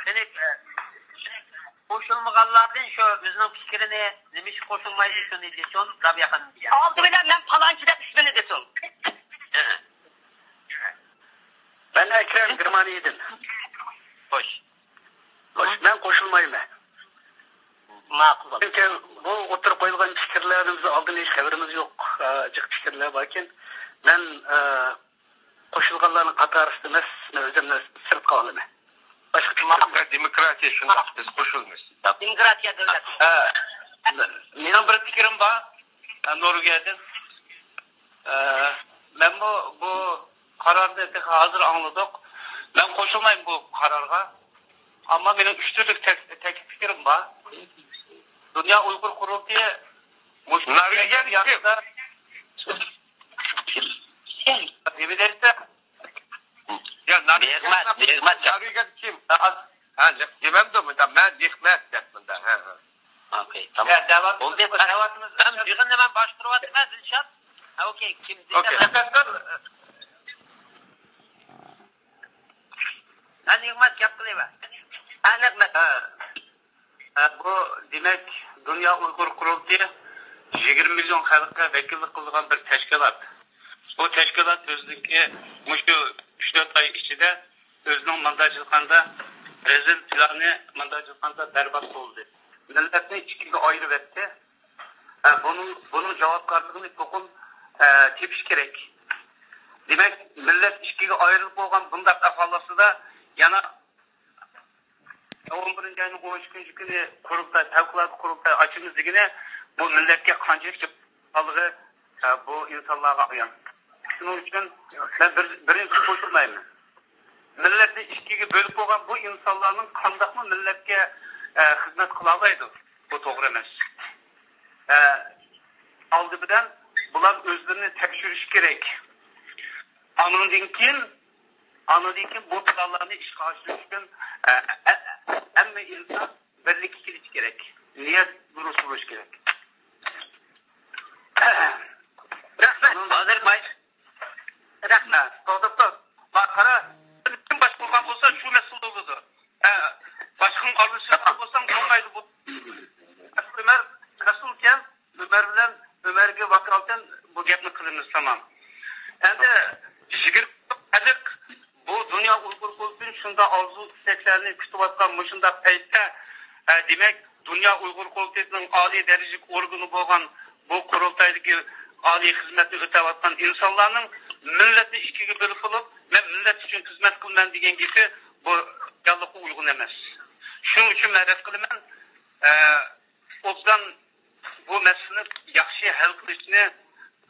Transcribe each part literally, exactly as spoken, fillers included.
يەنى، ئە، قوشۇلمىغانلاردىن شۇ ئۆزىنىڭ پىكرىنى، نېمىشقا قوشۇلمايدۇ، شۇنى دېسۇن، رابىيە خانىم دېگەن. ئالدى بىلەن مەن پالانچى دەپ ئىسمىنى دېسۇن. مەن ئەكرەم گېرمانىيەدىن. خوش. خوش، مەن قوشۇلمايمەن. ماقۇل. چۈنكى بۇ ئوتتۇرىغا قويۇلغان پىكىرلەرنى بىز ئالدىن ھېچ خەۋىرىمىز يوق. ئە، جىق پىكىرلەر باركەن، مەن، ئە، قوشۇلغانلارنىڭ قاتارىسىدا ئەمەس، مەن ئۆزۈمنى سىرتقا ئالىمەن. باشقا پىكىر يوق. دېموكراتىيە شۇنداق، بىز قوشۇلىمىز. دېموكراتىيە دۆلەت. ھە، مېنىڭ بىر پىكرىم بار. ھە، نورۋېگىيەدىن. ھە، مەنمۇ بۇ قارارنى تېخى ھازىر ئاڭلىدۇق. مەن قوشۇلمايمەن بۇ قارارغا. ئەمما مېنىڭ ئۈچ تۈرلۈك تەك-، تەكلىپ پىكرىم بار. دۇنيا ئۇيغۇر قۇرۇلتىيى مۇشۇ نورۋېگىيەدىكى نېمە دەيسەن؟ يا، نورۋېگىيە نېمە؟ نورۋېگىيەدە كىم؟ ھە، دېمەمدۇ مۇندا، مەن نېمە دەپ مۇندا، ھە، ھە. ئوكەي، تامام. يا، دەۋاتىمىز، بولدى، دەۋاتىمىز. مەن يىغىننى مەن باشقۇرۇۋاتىمەن، دىلشات. ھە، ئوكەي، كىم ئوكەي. دېسە ھە، نېمە گەپ قىلىۋەر. ھە، نېمە؟ ھە. ھە، بۇ، دېمەك، دۇنيا ئۇيغۇر قۇرۇلتىيى يىگىرمە مىليون خەلققە ۋەكىللىك قىلىدىغان بىر تەشكىلات. بۇ تەشكىلات ئۆزىنىڭكى مۇشۇ ئۈچ تۆت ئاي ئىچىدە ئۆزىنىڭ مانداجلىقاندا رەزىل پىلانى مانداجلىقاندا بەربات قىلدى. مىللەتنى ئىككىگە ئايرىۋەتتى. ھە، بۇنىڭ، بۇنىڭ جاۋابكارلىقىنى چوقۇم، ھە، تېپىش كېرەك. دېمەك، مىللەت ئىككىگە ئايرىلىپ بولغان بۇنداق ئەھۋال ئاستىدا يەنە ئون بىرىنچى ئاينىڭ ئون ئىككىنچى كۈنى قۇرۇلتاي، پەۋقۇلئاددە قۇرۇلتاي ئاچىمىز دېگىنى، بۇ مىللەتكە قانچىلىك جىق بولغانلىقى، ئە، بۇ ئىنسانلارغا ئايان. شۇنىڭ ئۈچۈن مەن بىر، بىرىنچى قوشۇلمايمەن. مىللەتنى ئىككىگە بۆلۈپ بولغان بۇ ئىنسانلارنىڭ قانداقمۇ مىللەتكە، ئە، خىزمەت قىلالايدۇ؟ بۇ توغرا ئەمەس. ئە، ئالدى بىلەن بۇلار ئۆزلىرىنى تەكشۈرۈشى كېرەك. ئانىڭدىن كېيىن ئانىڭدىن كېيىن بۇ پىلانلارنى ئىشقا ئاشۇرۇش ئۈچۈن، ئە، ئە، ھەممە ئىنسان بىرلىككە كېلىشى كېرەك. نىيەت دۇرۇس بولۇشى كېرەك. رەھمەت. ھازىر ماي-، رەھمەت. توختاپ تۇر. ما-، قارا، كىم باشقۇرغان بولسا، شۇ مەسئۇل بولىدۇ. ھە، باشقىنى ئارىلىشىپ بولساڭ بولمايدۇ. بۇ ئۆمەر مەسئۇلكەن. ئۆمەر بىلەن ئۆمەرگە ۋاكالىتەن بۇ گەپنى قىلىمىز، تامام. ئەمدى يىگىرمە خەلق بۇ دۇنيا ئۇيغۇر قۇرۇلتىيىدىن شۇنداق ئارزۇ ئىستەكلەرنى كۈتۈۋاتقان مۇشۇنداق پەيتتە، ئە، دېمەك، دۇنيا ئۇيغۇر قۇرۇلتىيىنىڭ ئالىي دەرىجىلىك ئورگىنى بولغان بۇ قۇرۇلتايدىكى ئالىي خىزمەتنى ئۆتەۋاتقان ئىنسانلارنىڭ مىللەتنى ئىككىگە بۆلۈپ بولۇپ، مەن مىللەت ئۈچۈن خىزمەت قىلىمەن دېگەن گېپى بۇ رېئاللىققا ئۇيغۇن ئەمەس. شۇنىڭ ئۈچۈن مەن رەت قىلىمەن. ئە، ئوبدان بۇ مەسىلىنى ياخشى ھەل قىلىشنى،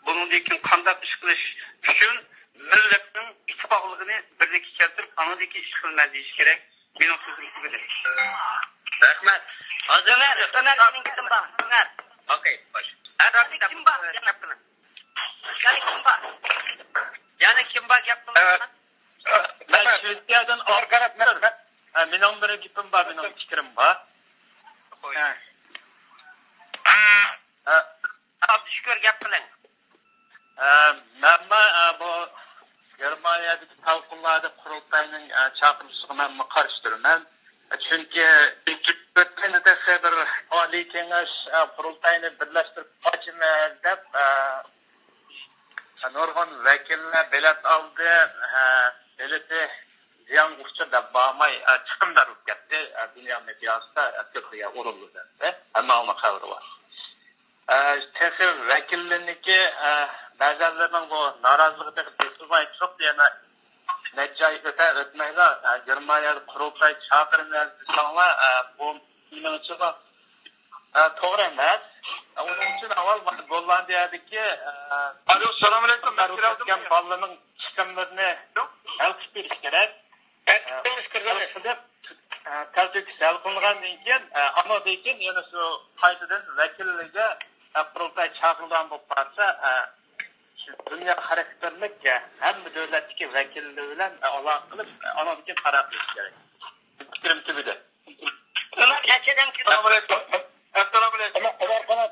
بۇنىڭدىن كېيىن قانداق ئىش قىلىش ئۈچۈن مىللەتنىڭ ئىتتىپاقلىقىنى بىرلىككە كەلتۈرۈپ، ئانىڭدىن كېيىن ئىش قىلىمەن دېيىش كېرەك. مېنىڭ سۆزۈم تۈگىدى. رەھمەت. ھازىر ئۆمەر، ئۆمەر سېنىڭ گېپىڭ بار. ئۆمەر. ئوكەي، خوش. يەنە كىم بار؟ يەنە كىم بار؟ يەنە كىم بار؟ گەپ قىلىڭ. مەن شىۋېتسىيەدىن ئارقىراپ مەن، مەن، ھە، مېنىڭ بىر گېپىم بار، مېنىڭ پىكرىم بار. قوي. ھە. ھە. ئابدۇشۈكۈر، گەپ قىلىڭ. ھە، مەنمۇ، ھە، بۇ گېرمانىيەدىكى پەۋقۇلئاددە قۇرۇلتاينىڭ، ھە، چاقىرىشىغا مەنمۇ قارشى تۇرىمەن. چۈنكى ئۆتكەندە تېخى بىر ئالىي كېڭەش، ھە، قۇرۇلتاينى بىرلەشتۈرۈپ ئاچىمەن دەپ، ھە، نۇرغۇن ۋەكىللەر بېلەت ئالدى، ھە، بېلىتى زىيانغا ئۇچرىدى دەپ بارماي، ھە، چىقىمدار بولۇپ كەتتى. ھە، دۇنيا مېدىياسىدا، ھە، كۆپلىگەن ئورۇنلىرىدا، ھە، ھەممىڭلارنىڭ خەۋىرى بار. ھە، تېخى ۋەكىللىرىنىڭكى، ھە، بەزەنلىرىنىڭ بۇ نارازىلىقى تېخى بېسىلماي تۇرۇپلا يەنە نەچچە ئاي ئۆتە ئۆتمەيلا، ھە، گېرمانىيەدە قۇرۇلتاي چاقىرىمەن دېسەڭلار، ھە، بۇ مېنىڭچە بۇ ئە، توغرا ئەمەس. ئۇنىڭ ئۈچۈن ئاۋۋال مانا گوللاندىيەدىكى، ئە، ئالو، سالام ئەلەيكۇم. ئۆتكەن بالىلارنىڭ چىقىملىرىنى ھەل قىلىپ بېرىش كېرەك. ئە، ھەل قىلىپ، ئە، تەلتۆكۈس ھەل قىلىنغاندىن كېيىن، ئە، ئانىڭدىن كېيىن يەنە شۇ قايتىدىن ۋەكىللىرىگە، ئە، قۇرۇلتاي چاقىرىلغان بولۇپ قالسا، ئە، شۇ دۇنيا خاراكتېرلىك، ئە، ھەممە دۆلەتتىكى ۋەكىللىرى بىلەن، ئە، ئالاقە قىلىپ، ئە، ئانىڭدىن كېيىن قارار قىلىش كېرەك. پىكرىم تۈگىدى. ئۇلار نەچچىدىن كېلىپ؟ ئەسسالامۇئەلەيكۇم. ئەسسالامۇئەلەيكۇم. ئۇلار، ئۇلار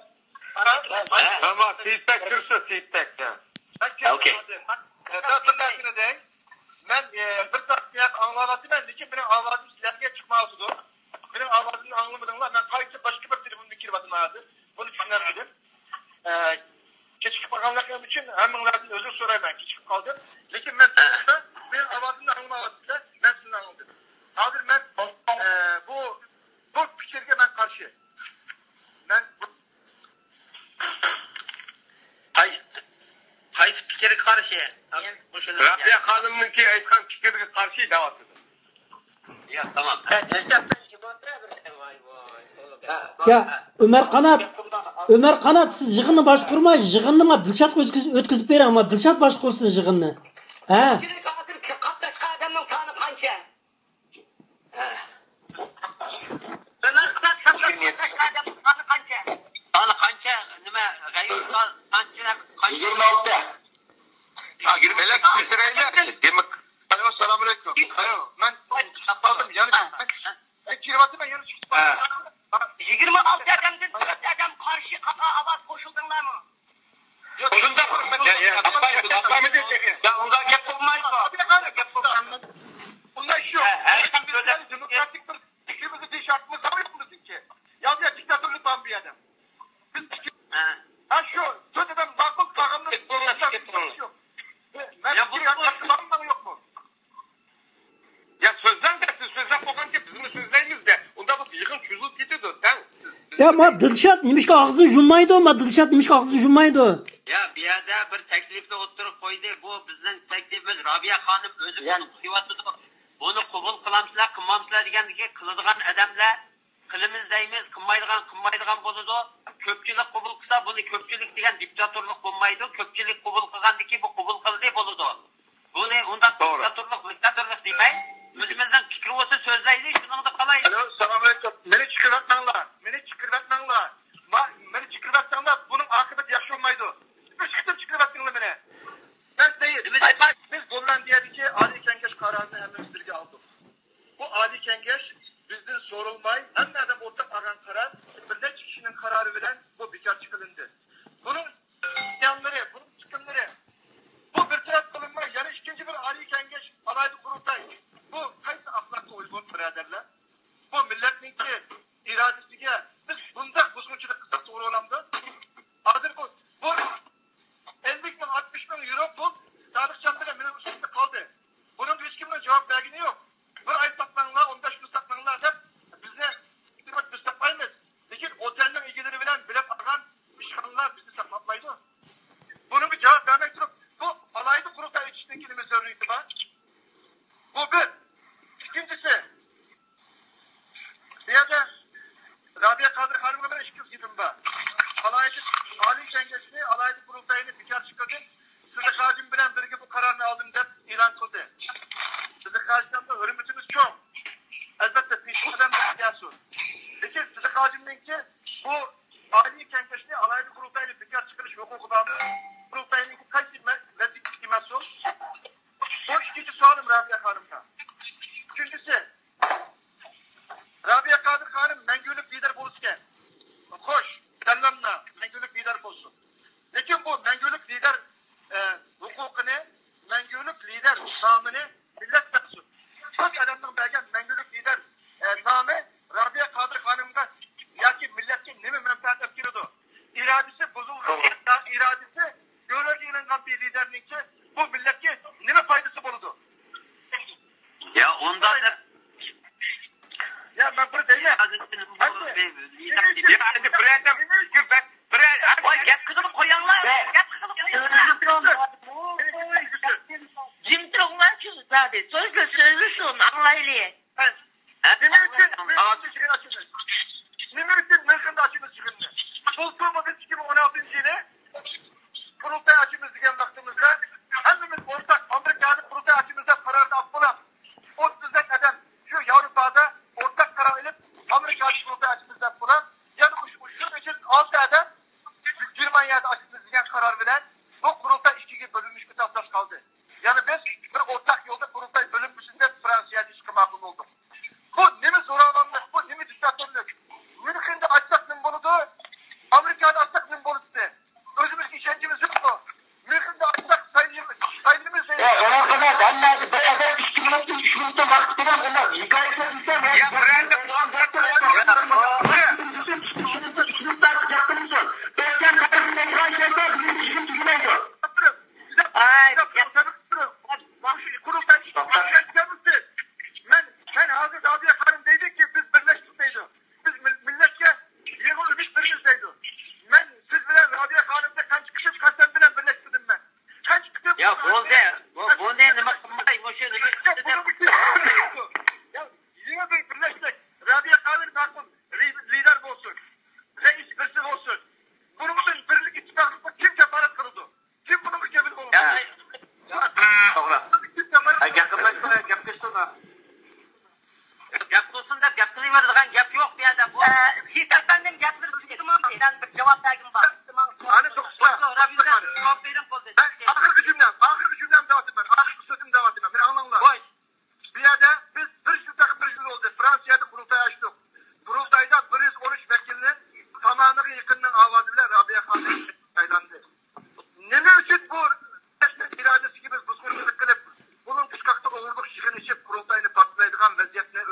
قاراپ. ھە؟ ئەمما فىدبەك كىرسە، فىدبەك، ھە. ئوكەي. مەن، ئە، بىر سائەت ئاڭلاۋاتىمەن، لېكىن مېنىڭ ئاۋازىم سىلەرگە چىقمايۋاتىدۇ. ھەممىڭلاردىن ئۆزۈر سورايمەن، كېچىكىپ قالدىم. لېكىن مەن، مېنىڭ ئاۋازىمنى ئاڭلىمايۋاتىسىلەر، مەن سىزنى ئاڭلىدىم. ھازىر مەن، ئە، بۇ، بۇ پىكىرگە مەن قارشى. مەن بۇ قايسى، قايسى پىكىرگە قارشى؟ مۇشۇنى رابىيە خانىمنىڭكى ئېيتقان پىكرىگە قارشى دەۋاتىدۇ. يا، تامام. يا، ئۆمەر قانات، ئۆمەر قانات، سىز يىغىننى باشقۇرماي، يىغىننى ما دىلشاتقا ئۆتكۈز-، ئۆتكۈزۈپ بېرىڭ، ما دىلشات باشقۇرسۇن يىغىننى. ھە؟ قاتناشقان ئادەمنىڭ سانى قانچە؟ سانى قانچە؟ نېمە، غەيۋۇللا قانچە، قانچە؟ يىگىرمە ئالتە. ھا، يىگىرمە ئالتە. دېمەك، ئالو، سالام ئەلەيكۇم. ئالو، مەن چىقىپ قالدىم، يەنە مەن، مەن كىرىۋاتىمەن، يەنە چىقىپ قالدىم. يىگىرمە ئالتە ئادەمدىن تۆت ئادەم قارشى، قاقا ئاۋاز قوشۇلدۇڭلارمۇ؟ شۇنداق، يا، يا، ئۇنداق گەپ بولمايدۇ. ئۇنداق شۇ. ھەر كىم سۆزلەپ، دېموكراتىك بىر پىكرىمىزنى دېيىش ھەققىمىز بار يوق بىزنىڭكى؟ يا، يا، دىكتاتورلۇق بار بۇ يەردە. بىز، ھە، شۇ تۆت ئادەم ماقۇل قالغاندا، مەن پىكىر ياققان يوقمۇ؟ يا، سۆزلەڭ دە، سىز سۆزلەپ بولغانكەن، بىزمۇ سۆزلەيمىز دە. ئۇنداق بولسا يىغىن چۈزۈلۈپ كېتىدۇ، دەڭ. يا، ما دىلشات نېمىشقا ئاغزىنى يۇممايدۇ؟ ما دىلشات نېمىشقا ئاغزىنى يۇممايدۇ؟ يا، بۇ يەردە بىر تەكلىپنى ئوتتۇرىغا قويدى. بۇ بىزنىڭ تەكلىپىمىز. رابىيە خانىم ئۆزى بۇنى قىلىۋاتىدۇ. بۇنى قوبۇل قىلامسىلەر، قىلمامسىلەر دېگەندىكى، قىلىدىغان ئادەملەر قىلىمىز دەيمىز، قىلمايدىغان قىلمايدىغان بولىدۇ. كۆپچىلىك قوبۇل قىلسا، بۇنى كۆپچىلىك دېگەن دىكتاتورلۇق بولمايدۇ. كۆپچىلىك قوبۇل قىلغاندىكى بۇ قوبۇل قىلدى بولىدۇ. بۇنى ئۇنداق توغرا. دىكتاتورلۇق، دىكتاتورلۇق دېمەي، ئۆزىمىزنىڭ پىكرى بولسا سۆزلەيلى، شۇنىڭدا قالايلى. ئالو، سالام ئەلەيكۇم. مېنى چىقىرىۋەتمەڭلار، مېنى چىقىرىۋەتمەڭلار. ما-، مېنى چىقىرىۋەتسەڭلار، بۇنىڭ ئاقىۋىتى ياخشى بولمايدۇ. ئۈچ قېتىم چىقىرىۋەتتىڭلار مېنى. مەن سېيىت. بىز گوللاندىيەدىكى ئالىي كەڭەش قارارىنى ھەممىمىز بىرگە ئالدۇق. بۇ ئالىي كەڭەش بىزدىن سورالماي، ھەممە ئادەم ئورتاق ئالغان قارار، بىر نەچچە كىشىنىڭ قارارى بىلەن بۇ بىكارچە قىلىندى. بۇنىڭ زىيانلىرى، بۇنىڭ چىقىملىرى، بۇ بىر تەرەپ قىلىنماي، يەنە ئىككىنچى بىر ئالىي كەڭەش، ئالاھىدە قۇرۇلتاي، بۇ قايسى ئەخلاققا ئۇيغۇن، بۇرادەرلەر؟ بۇ مىللەتنىڭكى ئىرادىسىگە بىز بۇنداق بۇزغۇنچىلىق قىلساق توغرا بولامدۇ؟ ھازىر بۇ، بۇ ئەللىك مىڭ، ئاتمىش مىڭ يورو پۇل سادىق چامدىغا مېنىڭ ئۈستۈمدە قالدى. بۇنىڭغا ھېچكىمنىڭ جاۋاب بەرگىنى يوق. بىر ئاي ساقلاڭلار، ئون بەش كۈن ساقلاڭلار دەپ بىزنى بىز ساقلايمىز. لېكىن ئوتەلنىڭ ئىگىلىرى بىلەن بېلەت ئالغان ئىشخانىلار بىزنى ساقلاتمايدۇ. بۇنىڭغا جاۋاب بەرمەي تۇرۇپ، بۇ ئالاھىدە قۇرۇلتاي ئېچىشنىڭكى نېمە زۆرۈرىيىتى بار؟ بۇ بىر. ئىككىنچىسى، بۇ يەردە رابىيە قادىر خانىمغا مېنىڭ ئىككى گېپىم بار. ئالاھىدە ئالىي كەڭەشنى، ئالاھىدە قۇرۇلتاينى بىكار چىقىردى. سىدىق ھاجىم بىلەن بىرگە بۇ قارارنى ئالدىم دەپ ئېلان قىلدى. سىدىق ھاجىمغا ھۆرمىتىمىز چوڭ. ئەلۋەتتە، پېشۋا بىلەن بىر سىياسىي. لېكىن سىدىق ھاجىمنىڭكى بۇ ئالىي كەڭەشنى، ئالاھىدە قۇرۇلتاينى بىكار چىقىرىش ھوقۇقى بارمۇ؟ قۇرۇلتاينىڭكى قايسى مە-، ۋەزىپىسىگە مەسئۇل؟ بۇ ئىككىنچى سوئالىم رابىيە خانىمغا. ئۈچىنچىسى، رابىيە قادىر خانىم مەڭگۈلۈك لىدېر بولسىكەن. خوش، سەللەملا، مەڭگۈلۈك لىدېر بولسۇن. لېكىن بۇ مەڭگۈلۈك لىدېر، ئە، ھوقۇقىنى، مەڭگۈلۈك لىدېر نامىنى مىللەت بەرسۇن. تۆت ئادەمنىڭ بەرگەن مەڭگۈلۈك لىدېر، ئە، نامى رابىيە قادىر خانىمغا ياكى مىللەتكە نېمە مەنپەئەت ئەپ كېلىدۇ؟ ئىرادىسى بۇزۇلغان، توغرا. ئىرادىسى گۆرۈگە ئېلىنغان بىر لىدېرنىڭكى بۇ مىللەتكە نېمە پايدىسى بولىدۇ؟ يا، ئۇنداق دەپ. يا، مەن بىر دەيمەن. يا، ئەمدى بىر ئادەم، بىر، بىر، ۋاي، گەپ قىلىپ قويۇڭلار، گەپ قىلىپ قويۇڭلار. جىم تۇرۇڭلارچۇ، زادى. سۆزلە، سۆزلىسۇن، ئاڭلايلى. نېمە ئۈچۈن مىللەتنى يىغىن ئاچىمىز؟ نېمە ئۈچۈن مىللەتنى ئاچىمىز يىغىننى؟ بۇلتۇرمۇ بىز ئىككى مىڭ ئون ئالتىنچى يىلى قۇرۇلتاي ئاچىمىز دېگەن ۋاقتىمىزدا، ھەممىمىز ئورتاق ئامېرىكادا قۇرۇلتاي ئاچىمىز دەپ قارارنى ئاپ بولۇپ، ئوتتۇزدەك ئادەم شۇ ياۋروپادا ئورتاق قارار ئېلىپ، ئامېرىكادا قۇرۇلتاي ئاچىمىز دەپ بولۇپ، يەنە شۇ، شۇنىڭ ئۈچۈن ئالتە ئادەم گېرمانىيەدە ئاچىمىز دېگەن قارار بىلەن بۇ قۇرۇلتاي ئىككىگە بۆلۈنۈشكە تاپشۇرۇپ قالدى. يەنى بىز بىر ئورتاق يولدا قۇرۇلتاي بۆلۈنمىسۇن دەپ فرانسىيەدە ئىشقا ماقۇل بولدۇق.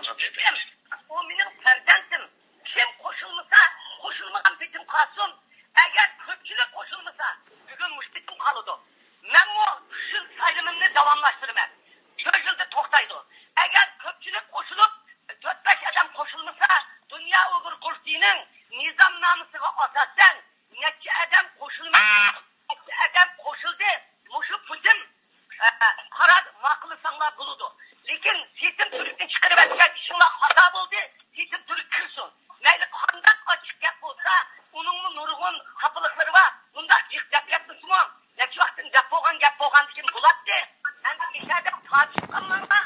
ئۇ مېنىڭ پەرزەنتىم. كىم قوشۇلمىسا، قوشۇلمىغان پېتىم قالسۇن. ئەگەر كۆپچىلىك قوشۇلمىسا، بۈگۈن مۇشۇ پېتىم قالىدۇ. مەنمۇ شۇ سايلىمىمنى داۋاملاشتۇرىمەن. شۇ يىلدا توختايدۇ. ئەگەر كۆپچىلىك قوشۇلۇپ، تۆت-بەش ئادەم قوشۇلمىسا، دۇنيا ئۇيغۇر قۇرۇلتىيىنىڭ نىزامنامىسىغا ئاساسەن، نەچچە ئادەم قوشۇلمىدى، نەچچە ئادەم قوشۇلدى. مۇشۇ پۈتۈن، ئە، قارار ماقۇللىساڭلار بولىدۇ. لېكىن سېتىم تۈرىنى چىقىرىۋەتكەن ئىشىڭلار خاتا بولدى. سېتىم تۈرى كىرسۇن. مەيلى قانداق ئاچچىق گەپ بولسا، ئۇنىڭمۇ نۇرغۇن خاپىلىقلىرى بار. بۇنداق جىق گەپ گەپمىسىمۇ؟ نەچچە ۋاقىتتىن گەپ بولغان، گەپ بولغاندىكىن بولاتتى. ئەمدى مىشەدە تارتىشىپ قالماڭلار.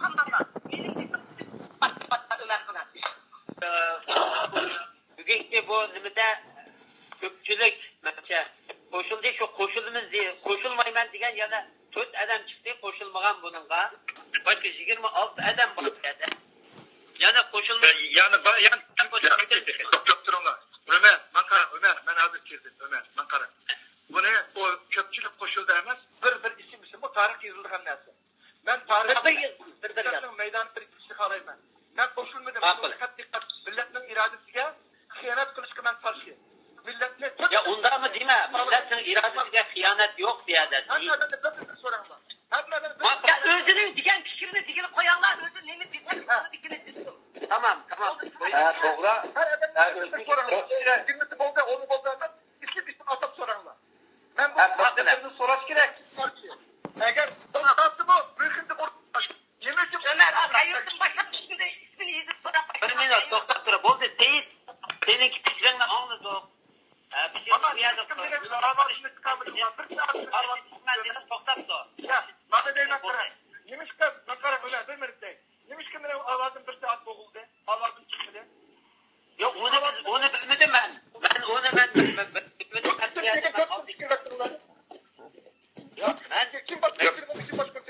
قالماڭلار. مېنىڭ گېپىم ئۆمەر قىلاتتى. بۈگۈنكى بۇ نېمىدە كۆپچىلىك مەنچە قوشۇلدى، شۇ قوشۇلىمىز دېدى، قوشۇلمايمەن دېگەن يەنە تۆت ئادەم چىقتى قوشۇلمىغان بۇنىڭغا. باشقا يىگىرمە ئالتە ئادەم بار بۇ يەردە. يەنە قوشۇلما. يەنە با-، يەنە توختاپ تۇرۇڭلار. ئۆمەر، ماڭا قارا، ئۆمەر، مەن ھازىر كىردىم. ئۆمەر، ماڭا قارا. بۇنى ئۇ كۆپچىلىك قوشۇلدى ئەمەس، بىر بىر ئىسىم ئىسىم، بۇ تارىخ يېزىلىدىغان نەرسە. مەن تارىخ بىر بىر يىل، بىر بىر يىل. مىللەتنىڭ مەيدانىدا بىر كېتىشنى خالايمەن. مەن قوشۇلمىدىم. ماقۇل. دىققەت، دىققەت. مىللەتنىڭ ئىرادىسىگە خىيانەت قىلىشقا مەن قارشى. مىللەتنى يا ئۇنداقمۇ دېمە، مىللەتنىڭ ئىرادىسىگە خىيانەت يوق بۇ يەردە. ھەممە ئادەمنى بىر بىر سوراڭلار. ھەممە ئادەمنى بىر بىر يا سوراڭلار. ئۆزىنىڭ دېگەن پىكرىنى دېگىلى قوياڭلار، ئۆزى نېمە دېسە، ھە. ئۆزىنىڭكىنى دېسۇن. تامام، تامام. ھە، توغرا. ھەر ئادەمنى ھە، بىر بىر سوراڭلار. ئۆزىنىڭكى يىگىرمىسى بولدى، ئونى بولدى ئەمەس. ئىسىم ئىسىم ئاتاپ سوراڭلار. مەن بۇ ھە، بىر سوراش كېرەك. ئەگەر بولمىسىمۇ، مۇھىمدىن ئورۇن نېمە ئۈچۈن؟ ئۆمەر، ئا، قەيەردىن باشلاپ، ئىسمىنى، ئىسمىنى يېزىپ سوراپ باشلاپ. بىر مىنۇت توختاپ تۇر. بولدى، سېيىت، سېنىڭكى پىكرىڭنى ئاڭلىدۇق. ھە، بىز ئەمما بۇ يەردە نېمىشقا مېنىڭ ئاۋازىمنى چىقارمىدىڭلار؟ بىر سائەت ئاۋازىمنى چىقارمىدىڭ، توختاپ تۇر. يا، مانا دەيمەن، بولدى. قارا. نېمىشقا، مانا قارا، ئۆمەر، بىر مىنۇت دەي. نېمىشقا مېنىڭ ئاۋازىم بىر سائەت بوغۇلدى؟ ئاۋازىم چىقمىدى. يوق، ئۇنى، ئۇنى بىلمىدىم مەن. مەن ئۇنى مەن، مەن، مەن، مەن، مەن، مەن، مەن، مەن، مەن، يوق، مەن كىم باشقۇرۇپ، كىم باشقۇرۇپ،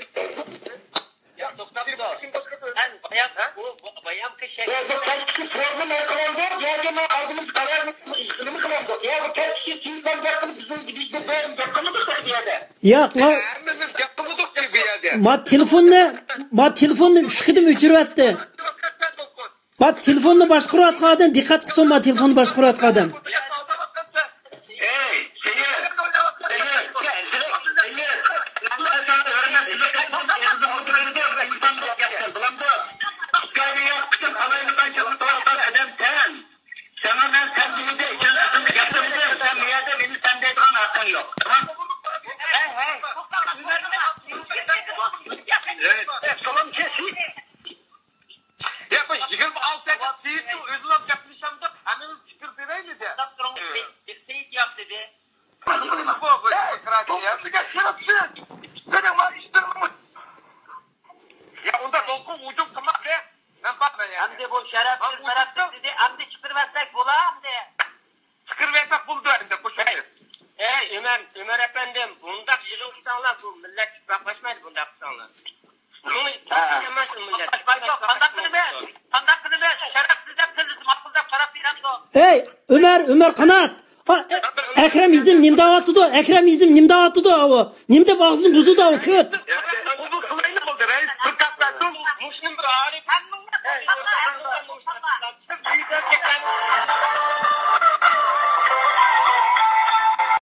يوق، توختاپ تۇر. مەن بايام، ھە؟ بۇ، بۇ بايامقى شەكىل. بۇ، بۇ قايسى فورمىنى قىلىدۇ؟ ياكى مەن ئالدىمىز قارارنى نېمە قىلىدۇ؟ يا بۇ كەسكى تېلېفون گەپ قىلىپ، بىزنىڭ، بىزنى بەرىپ گەپ قىلمىدۇق بۇ يەردە. ياق، ما، ھەممىمىز گەپ قىلمىدۇقكى بۇ يەردە. ما تېلېفوننى، ما تېلېفوننى ئۈچ قېتىم ئۆچۈرۈۋەتتى. ما تېلېفوننى باشقۇرۇۋاتقان ئادەم دىققەت قىلسۇن، ما تېلېفوننى باشقۇرۇۋاتقان ئادەم. ساڭا مەن سەن دېمىدى، ئىكەن ئەقىلنى گەپلىمىدى، سەن بۇ يەردە مېنى سەن دەيدىغان ھەققىڭ يوق. تامام؟ ھەي، ھەي، توختاڭلار. سالام كېسىك. يا، بۇ يىگىرمە ئالتە سېيىتنىڭ ئۆزىلا گەپلىشەمدۇق، ھەممىمىز پىكىر بېرەيلى دە. توختاپ تۇرۇڭ، سېيىت ياق دېدى. بۇ، بۇ، بۇ، بۇ، بۇ، بۇ، سېنىڭ ما ئىشلىرىڭمۇ؟ يا، ئۇندا دولقۇن ھۇجۇم قىلماقچى. مەن بارمەن يا. ئەمدى بۇ شەرەپسىز، شەرەپسىز دېدى. ئەمدى چىقىرىۋەتسەك بولا ئەمدى. چىقىرىۋەتسەك بولىدۇ ئەمدى، قوشۇن. ھەي، ئۆمەر، ئۆمەر ئەپەندىم، بۇنداق يىغىن قىلساڭلار، بۇ مىللەت ئىتتىپاقلاشمايدۇ، بۇنداق قىلساڭلار. بۇنى ھە. ئىتتىپاقلاشمايدۇ مىللەت. قانداق قىلىمىز؟ قانداق قىلىمىز؟ شەرەپسىز دەپ، تىللىسى ماقۇل دەپ قاراپ بېرەمدۇ؟ ھەي، ئۆمەر، ئۆمەر قانات! ئا، ئەكرەم ھېزىم نېمە دەۋاتىدۇ؟ ئەكرەم ھېزىم نېمە دەۋاتىدۇ ئاۋۇ؟ نېمە دەپ ئاغزىنى بۇزىدۇ ئاۋۇ كۆت؟